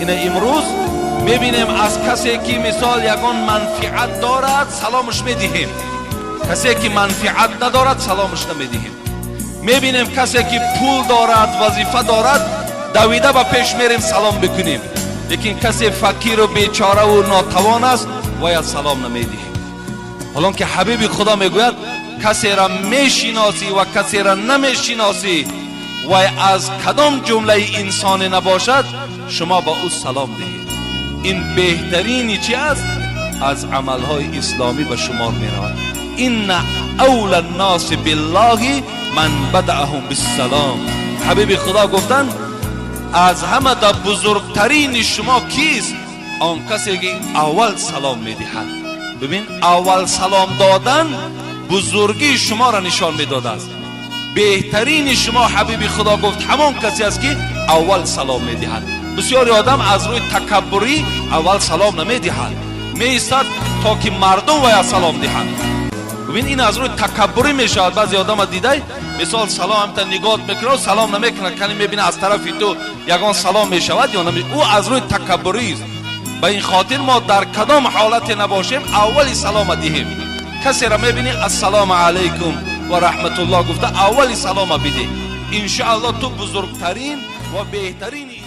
Ина имрӯз мебинем, аз касе ки мисол ягон манфиат дорад, саломаш медиҳем, касе ки манфиат надорад, саломаш намедиҳем. Мебинем, касе ки пул дорад, вазифа дорад, давида ба пеш мерем, салом бикунем, лекин касе фақиру бечораву нотавон аст, бояд салом намедиҳем. Ҳолон ки ҳабиби Худо мегӯяд: касера мешиносӣ ва касера намешиносӣ, вай аз кадом ҷумлаи инсоне набошад, шумо ба ӯ салом диҳед. Ин беҳтарини чи аст? Аз амалҳои исломӣ ба шумор меравад. Инна авла нноси биллоҳи ман бадаъаҳум биссалом. Ҳабиби Худо гуфтанд: аз ҳама да бузургтарини шумо кист? Он касе ки аввал салом медиҳад. Бибин, аввал салом додан бузургии шуморо нишон медодааст. Беҳтарини шумо, ҳабиби Худо гуфт, ҳамон касе аст ки аввал салом медиҳад. Бисёри одам аз рӯи такаббурӣ аввал салом намедиҳад, меистад то ки мардум вая салом диҳанд. Бибин, ин аз рӯи такаббурӣ мешавад. Баъзе одама дидай, мисол, салом ҳамта нигоҳ мекунад, салом намекунад, кани мебина аз тарафи ту ягон салом мешавад ё наме. Ӯ аз рӯи такаббурист. Ба ин хотир мо дар кадом ҳолате набошем, аввали салома диҳем. Касеро мебинӣ, ассалому алайкум ва раҳматуллоҳ гуфта, аввали салома бидеҳ. Иншоаллоҳ, ту бузургтарин ва беҳтарини.